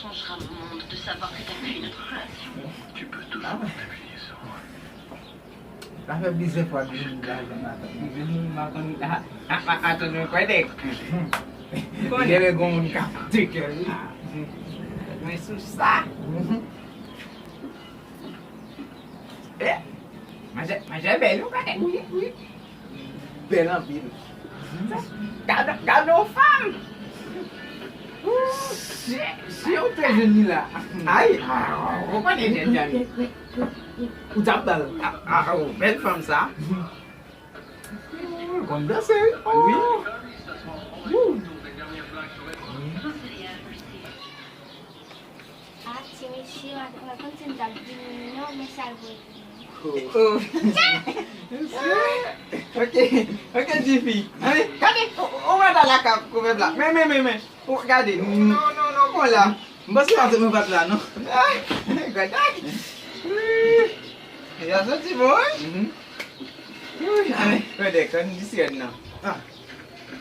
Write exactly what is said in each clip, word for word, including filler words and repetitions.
Changera mon monde de savoir que t'as pu notre relation. Tu peux toujours t'appuyer sur moi. Sa fè plizyè fwa ke m di lajan m ap ap plizyè moun m ap annik a a a atann mwen kwè nèg. Genlè gon moun k ap teke l. Mwen sou sa. Eh, manzè manzè bèl wi pa nèg wi wi. Bèl anpil. Gade gade yon fanm. Si si ou te jwenn li la. Ay, ou konnen jèn jan li. Ou t ap ba l. Ah, ah, oh, bèl fanm sa. Ou konn danse, wi. Wi. Ah, ti mesye, mwen pa konn si m t ap vini non, men sa l voye pou mwen. Oh. Ok, ok, tifi. Gade, ou mèt al ak koupe pla. Men, men, men, men. Ou gade. Non, non, non, kon la. M panse pa te mwen pat la, non. Gade. Ya soti bon, wi. Wi, ale, gade, kondisyon nan. Ah.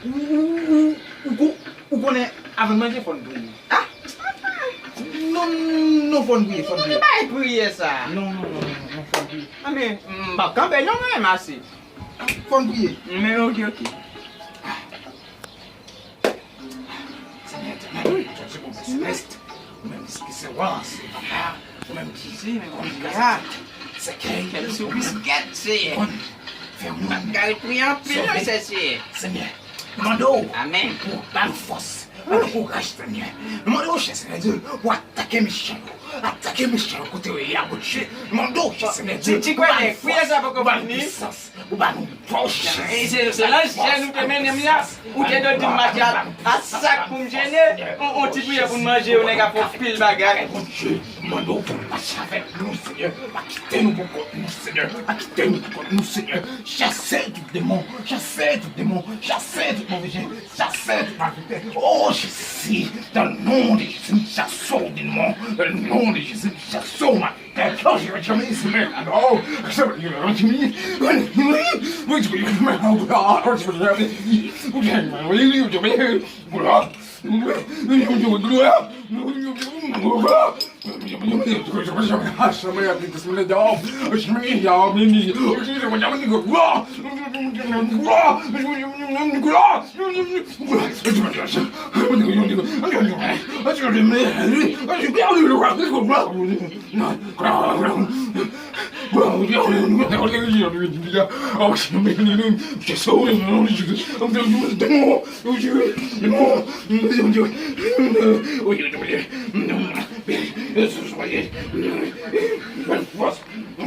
Ou, ou, ou, ou, ou, ou konnen, avan n manje, fò n priye. Ah! Non, non, fò n priye, fò n priye. Ki bagay priye sa? Non, non, non, non, non, fò n priye. Anben, m p ap kanpe, non, mwen menm ase. Fò n priye. Men, ok, ok. Senyè Etènèl, Bondye Pè Selès, ou menm ki se wa, se papa, ou menm ki konn gras, sèkèy, ou konn fè moun. Kay priye anpil, non, Senyè. Senyè, nou mande w pou ba nou fòs, ba nou kouraj, Senyè. Nou mande w, chè Senyè Dye, pou atake mechan yo. Atake mechan yo kote yo ye a, Bondye. Nou mande w, chè Senyè Dye, pou ba nou fòs, pou ba nou pwisans. Ou ba nou fòs. Se, se nan jèn ou te mennen m la. Ou te dwe di m mache a, a sak pou m jene. On, on ti priyè pou n manje, yon nèg ap fè yon pil bagay. Bondye, mande w pou w mache avèk nou, Senyè. Pa kite nou pou kont nou, Senyè. Pa kite nou pou kont nou, Senyè. Chase tout demon, chase tout demon, chase tout move jen, chase tout malfektè. Oh, Jezi, dans le nom de Jésus, m chase w demon. Dans le nom de Jésus, m chase w malfektè.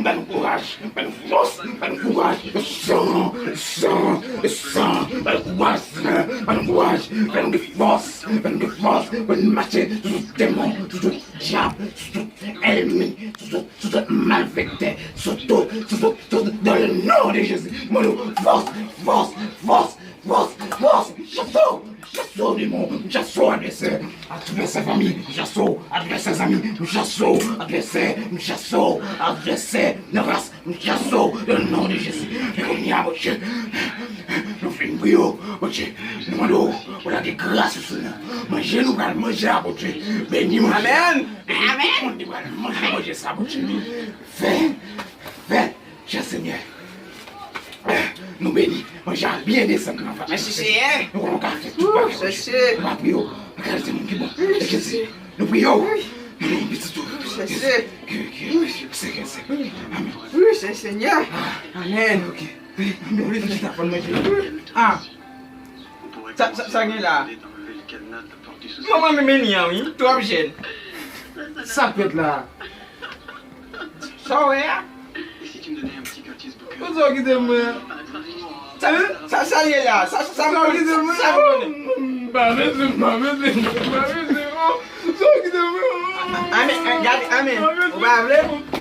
Ban nou kouraj, ban nou fòs, ban nou kouraj. San, san, san, ban nou kouraj, ban nou kouraj, ban nou fòs, ban nou fòs, ban nou mache sou tout demon, sou tout dyab, sou tout ènmi, sou tout, sou tout malfektè, sou tout, sou tout, sou tout, dans le nom de Jésus. Mwen fòs, fòs, fòs, fòs, fòs, chase w, chase w demon, chase w advèsè. Advèsè fanmi, m chase w. Advèsè zanmi, m chase w. Advèsè, m chase w. Advèsè nan ras, m chase w. Nan non de Jezi. E kounye a, Bondye, nou fin priye w, Bondye. Nou mande w pou lage gras ou sou nou. Manje nou pral manje a, Bondye. Beni manje a. Amèn. Beni tout moun ki pral manje manje sa, Bondye. Fè, fè, chè Senyè. Nou beni. Manje a byen desann nan vant nou, Senyè. Nou konnen w ka fè tout bagay, Bondye. Nou pa priye w nan kalite moun ki bon. E Jezi, nou priye w nan non pitit ou. Jezi. Ki, ki, ki se ke se. Amèn. Wi, se Senyè. Amèn. Ok. Anben, nou chita fò n manje. Ah. Sa, sa, sa gen la? Manman m mennen an wi, twòp jèn. Sa k fèt la? Sa w wè a? Ou sa w kite mwen? Sa, sa, sa l ye la? Sa, sa, sa w kite mwen? Sa w konnen? M pa bezwen, m pa bezwen, m pa bezwen. Sa w kite mwen? Amèn, gade, amèn. Ou pa vle?